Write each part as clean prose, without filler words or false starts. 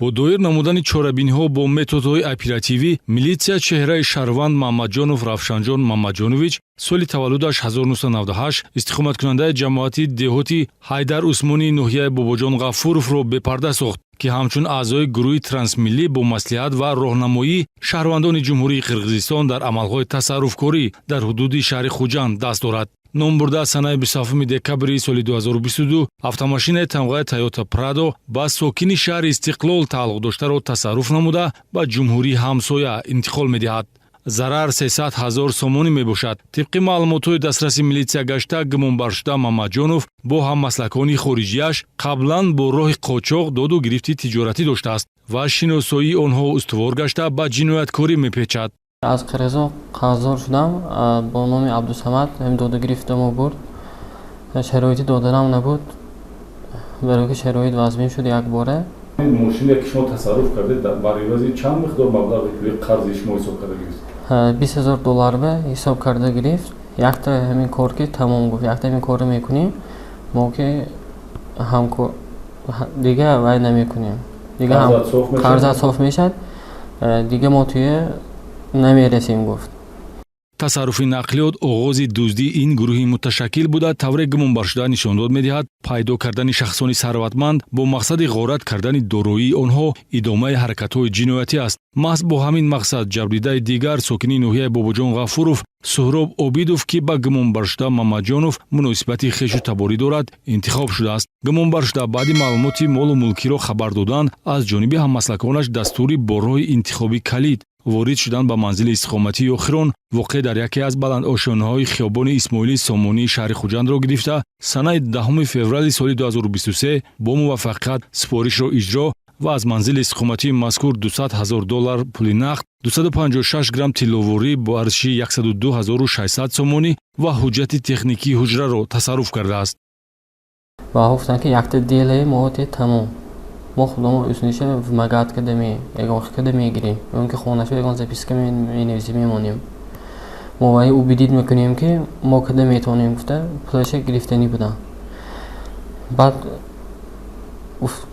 Бо доир намудани чорабиниҳо бо методҳои оперативӣ милитсия чеҳраи шаҳрванд Мамаҷонов Равшанҷон Мамаҷонович, соли таваллудаш 1998, истиқоматкунандаи ҷамоати деҳоти Ҳайдар Усмонии ноҳияи Бобоҷон Ғафуровро бепарда сохт, ки ҳамчун аъзои гурӯҳи трансмиллӣ бо маслиҳат ва роҳнамоии шаҳрвандони Ҷумҳурии Қирғизистон дар амалҳои тасарруфкорӣ дар ҳудуди шаҳри Хуҷанд даст дорад. Номбурда санаи 27 декабри соли 2022 автомошинаи тамғаи Тойота Прадо ба сокини шаҳри Истиқлол тааллуқ доштаро тасарруф намуда, ба ҷумҳурии ҳамсоя интиқол медиҳад. Зарар 300 ҳазор сомонӣ мебошад. Тибқи маълумотҳои дастраси милитсия гашта, гумонбаршуда Мамаҷонов бо ҳаммаслакони хориҷиаш қаблан бо роҳи қочоқ доду гирифти тиҷоратӣ доштааст ва шиносоии онҳо устувор гашта, ба ҷинояткорӣ мепечад. Аз қирғизо қарздор шудам бо номи Абдусамад. Доду гирифтамо бурд, шароити доданам набуд, барои ки шароит вазмин шуд якбора. Мошине, ки шумо тасарруф кардед, бар ивази чанд миқдор маблағи пули қарзи шумо ҳисоб карда гирифт? 20 000 доллар ба ҳисоб карда гирифт. Якта ҳамин кор ки тамом, гуфт, якта ҳамин корро мекунем мо, ки ҳамкор дига вай намекунем, дига қарзат соф мешавад, дига мо туя намерасем, гуфт. Тасарруфи нақлиёт оғози дуздии ин гурӯҳи муташаккил буда, тавре гумонбаршуда нишондод медиҳад, пайдо кардани шахсони сарватманд бо мақсади ғорат кардани дороии онҳо идомаи ҳаракатҳои ҷиноятӣ аст. Маҳз бо ҳамин мақсад ҷабрдидаи дигар, сокини ноҳияи Бобоҷон Ғафуров Суҳроб Обидов, ки ба гумонбаршуда Мамаҷонов муносибати хешу таборӣ дорад, интихоб шудааст. Гумонбаршуда баъди маълумоти молу мулкиро хабар додан аз ҷониби ҳаммаслаконаш дастури бо роҳи интихоби калид ворид шудан ба манзили истиқоматии охирон, воқеъ дар яке аз баландошёнаҳои хиёбони Исмоили Сомонии шаҳри Хуҷандро гирифта, санаи 10 феврали соли 2023 бо муваффақият супоришро иҷро ва аз манзили истиқоматии мазкур 200 ҳазор доллар пули нақд, 256 грамм тилловорӣ бо арзиши 102 600 сомонӣ ва ҳуҷҷати техникии ҳуҷраро тасарруф кардааст. Ва гуфтанд, ки якта делаи мо те тамом, мо худомо усниша вымогать када, ягон када мегирем, ё ки хонаша ягон записка менависем, мемонем, мо вай убедить мекунем, ки мо када метавонем, гуфта, пулаша гирифтанӣ будам.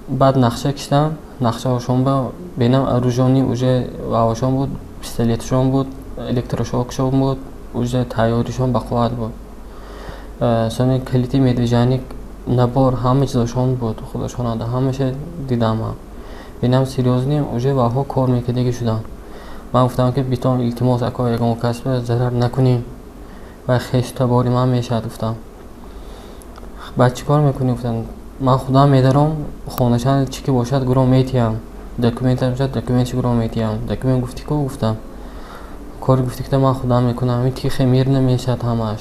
Баъд нақша киштам, нақшаҳошон ба бенам оружие уже ваошон буд, пистолетшон буд, электрошокшон буд, уже тайёришон бақувват буд. Сони калити медвежаник, набор, ҳама чизошон буд худошонада, ҳамаша дидам. Ман бинам, серьёзный уже ваҳо кор мекардагӣ шудам. Ман гуфтам, ки битон, илтимос, ако, ягон касба зарар накунем, вай хешу табори ман мешавад, гуфтам. Баъд чӣ кор мекунӣ, гуфтам. Ман худам медаром, хонаша чӣ ки бошад, гуро метиҳам, документ бошад, документши гуро метиҳам. Документ гуфтӣ ку, гуфтам, кори гуфтӣ ки ман худам мекунам, ин тихе мир намешавад ҳамааш.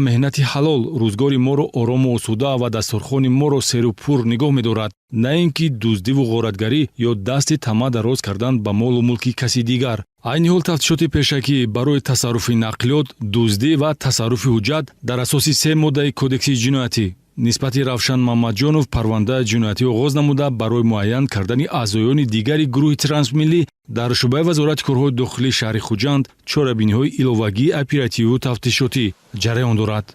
Меҳнати ҳалол рӯзгори моро орому осуда ва дастурхони моро серу пур нигоҳ медорад, на ин ки дуздиву ғоратгарӣ ё дасти тамаъ дароз кардан ба молу мулки каси дигар. Айни ҳол тафтишоти пешакӣ барои тасарруфи нақлиёт, дуздӣ ва тасарруфи ҳуҷҷат дар асоси се моддаи Кодекси ҷиноятӣ нисбати Равшан Мамаҷонов парвандаи ҷиноятӣ оғоз намуда, барои муайян кардани аъзоёни дигари гурӯҳи трансмиллӣ дар шӯъбаи Вазорати корҳои дохилии шаҳри Хуҷанд чорабиниҳои иловагии оперативу тафтишотӣ ҷараён дорад.